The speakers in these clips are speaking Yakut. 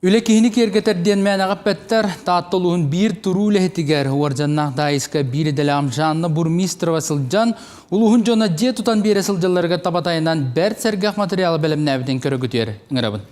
Үлэ киһини киэргэтэр диэн мээнэҕэ эппэттэр. Таатта улууһун биир туруу үлэһитигэр уордьаннаах Даайыска биир идэлээх Жанна Бурмистрова сылдьан, улууһун дьоно дьиэ тутан биэрэ сылдьалларыгар табатайынан бэрт сэргэх материалы бэлэмнээбитин көрөгүтүөр ыҥырабын.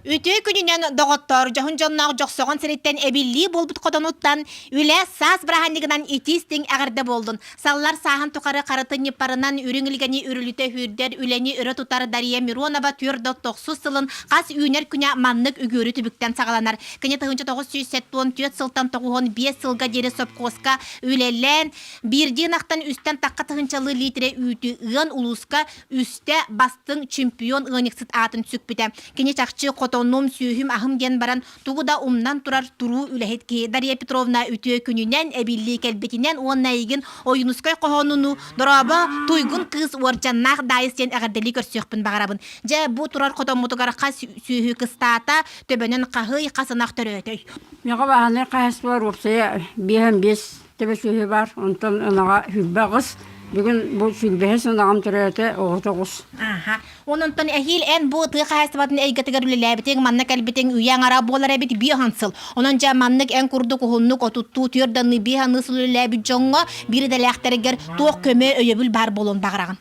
Үтүө күнүнэн доҕоттоор, дьоһун дьонноох Дьохсоҕон сириттэн эбиллии буолбут хотонуттан үлэ саас бырааһынньыгынан итии-истиҥ эҕэрдэ буоллун. Саллар сааһын тухары харытын ньыппарынан үрүҥ илгэни үрүлүтэ үүрдэр үлэни өрө тутар Дария Миронова 49 сылын хас үүнэр күнэ маннык үгүөрү түбүктэн саҕаланар. Кини 1974 сылтан 95 сылга диэри сопхуоска үлэлээн, биирдии ынахтан үстэн тахха тыһыынчалыы лиитирэ үүтү ыан улууска үстэ бастыҥ чемпион ыанньыксыт аатын сүкпүтэ. Кини чахчы хотонум, сүүһүм, аһым диэн баран тугу да умнан турар туруу үлэһит киһи Дария Петровна үтүө күнүнэн эбиллии кэлбитинэн уонна эйигин Ойуунускай хоһоонунуу «Дорообо, туйгун кыыс уордьаннаах Даайыс» диэн эҕэрдэлии көрсүөхпүн баҕарабын. Дьэ, бу турар хотоммутугар хас сүөһү кыстаата, төбөнөн хаһый, хас ынах төрөөтөй? Миэхэ бааһынай хаһайыстыба уопсайа биэһэн биэс төбө сүөһү баар, онтон ынаҕа 28. Бүгүн бу сүүрбэһис ынаҕым төрөөтө, оҕото оҕус. Аха. Ононтон эһиил эн бу тыа хаһаайыстыбатын эйгэтигэр үлэлээбитиҥ, манна кэлбитиҥ үйэ аҥара буолар эбит биир сыл. Онон дьэ маннык эн курдук уһуннук отуттуу түөрт биир аныы сыл үлэлээбит дьоҥҥо биир идэлээхтэригэр туох көмө, өйөбүл баар буолуон баҕараҕын?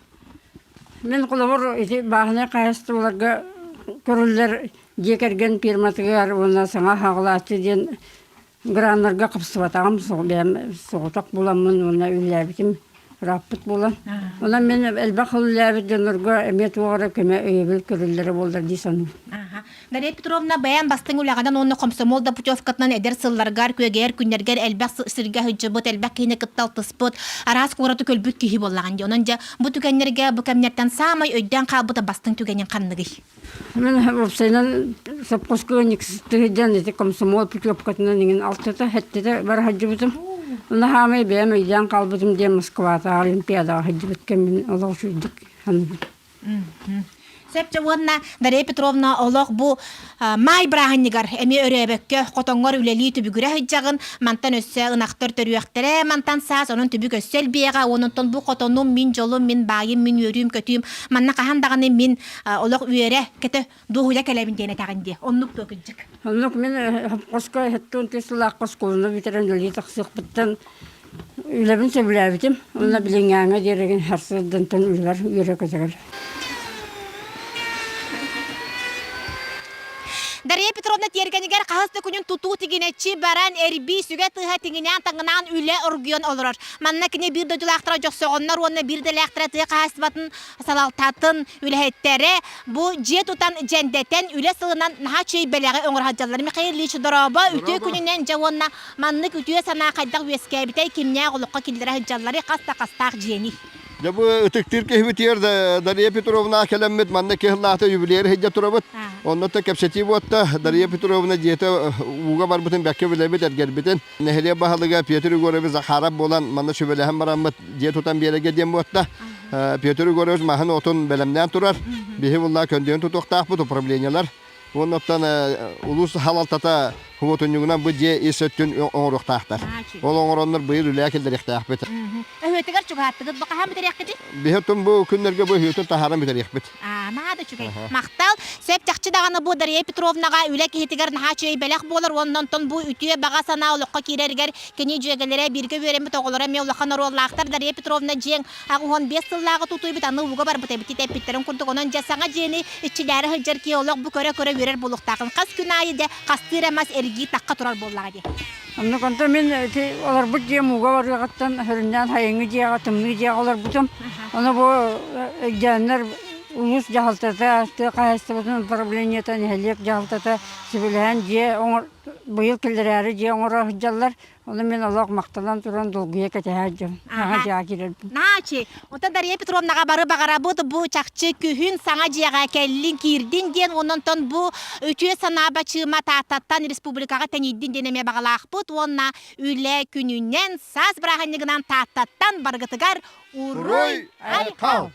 Мин холобур ити бааһынай хаһаайыстыбаларга көрүллэр дьиэ кэргэн пиэрматыгар уонна саҥа хаҕылааччы диэн Граннарга хапсыбатаҕым, бэйэм соҕотох буламмын уонна үлэлээбитим ырааппыт буолан. Онон мин элбэх үлэлээбит дьоннорго эмиэ туох эрэ көмө өйөбүл көрүллэрэ буоллар дии саныыбын. Дария Петровна бэйэм бастыҥ үлэҕинэн уонна хомсомуол да путевкатынан эдэр сылларгар, күөгэйэр күннэргэр элбэх сиргэ сылдьыбыт, элбэх киһини кытта алтыспыт, араас куораты көрбүт киһи буоллаҕын дии. Онон дьэ бу түгэннэргэ, бу кэмнэртэн саамай өйдөөн хаалбыта бастыҥ түгэниҥ ханныгый? Мин уопсайынан сопхуоска ыанньыксыттыы ити комсомол путевкатынан иҥин алтата, сэттэтэ бара сылдьыбытым. Онно хаамай бэйэм өйдөөн хаалбытым диэн Москватааҕы Олимпиадаҕа сылдьыбыт кэммин олох үчүгэйдик саныыбын. Сөп дьэ уонна Дария Петровна олох бу маай бырааһынньыгар эмиэ өрөөбөккө хотоҥҥор үлэлии түбүгүрэ сылдьаҕын, мантан өссө ынахтар төрүөхтэрэ, мантан саас онон түбүк өссө элбиэҕэ, онон бу хотонум, мин дьолум, мин баайым, мин үөрүүм-көтүүм, манна хаһан даҕаны мин олох үөрэ кэтэ дуоһуйа кэлэбин диэн этэҕин дии оннук дуо кырдьык оннук мин хоско хэттуун түс сылаахха оскуоланы бүтэрэн үлэлии тахсыахпыттан үлэбин сөбүлээбитим уонна билиҥҥээҥҥэ диэригин харсыардантан үлэбэр үөрэ көтөгөр Дария Петровна тиэргэнигэр хаһыс да күнүн тутуу тигинэччи баран эрбии сүгэ тыаһа тиҥинээн таҥынаан үлэ оргуйан олорор. Манна кини биир дойдулаахтара дьохсоҕоннор уонна биир идэлээхтэрэ тыа хаһаайыстыбатын салалтатын үлэһиттэрэ бу дьиэ тутан дьэндэтэн үлэ сылынан наһаа үчүгэй бэлэҕи оҥоро сылдьаллар. Михаил Ильич дорообо, үтүө күнүнэн дьэ уонна маннык үтүө санаа хайдах үөскээбитэй, кимнээх олоххо киллэрэ сылдьалларый, хас да хастаах дьиэний? Дьэ бу ытыктыыр киһибитигэр Дария Петровна кэлэммит манна киһиллаата юбилейы сылдьа турабыт. Онно та кэпсэтии буотта Дария Петровна дьиэтэ ууга барбытын бэккэ билэбит, эргэрбитин. Нэһилиэк баһылыга Петр Егорович Захаров буолан манна сүбэлэһэн бараммыт дьиэ тутан биэрэргэ диэн буотта. Петр Егорович маһын отун бэлэмнээн турар. Биһи булла көндүөн тутуохтаахпыт управлениелар. Уонна оттон улуус салалтата хубуотунньугунан бу дьиэ ис өттүн оҥоруохтаахтар. Ол оҥороннор быйыл үлэҕэ киллэриэхтээхпит. Өһүөтүгэр чугаһааттыгыт бу хаһан бүтэриэххитий? Биһи оттон бу күннэргэ бу өһүөтүн таһааран бүтэриэхпит. Наһаа да үчүгэй. Махтал. Сөп чахчы даҕаны бу Дария Петровнаҕа үлэ киһитигэр наһаа үчүгэй бэлэх буолар уонна онтон бу үтүө баҕа санаа олоххо киирэригэр кини дьүөгэлэрэ бииргэ үөрэммит оҕолоро эмиэ улахан оруоллаахтар. Дария Петровна дьиэҥ 85 сыллааҕы тутуйбут аны ууга барбыт эбит эппиттэрин курдук онон дьэ саҥа дьиэни иччилээри сылдьар киһи олох бу көрө-көрө үөрэр буолуохтаахын. Хас күн аайы дьэ хастыы эрэ мас эргии тахха турар буоллаҕа дии. Оннук онтон мин ити олорбут дьиэм ууга барыаҕыттан сүрүннээн сайыҥҥы дьиэҕэ тымныы дьиэҕэ олорбутум. Ону бу өйдөөннөр улуус дьаһалтата, тыа хаһаайыстыбатын управлениета, нэһилиэк дьаһалтата сөбүлэһэн дьиэ оҥор быйыл киллэрээри дьиэ оҥоро сылдьаллар. Ону мин олох махтанан туран долгуйа кэтэһэ сылдьабын. Саҥа дьиэҕэ киирэрбин. Наачи, Оттон Дария Петровнаҕа бары баҕарабыт бу чахчы күһүн саҥа дьиэҕэ кэллин киирдин диэн онон бу үтүө санаа бачыыма Тааттаттан республикаҕа тэнийдин диэн эмиэ баҕалаахпыт уонна үлэ күнүнэн саас бырааһынньыгынан Тааттаттан барыгытыгар уруй айхал!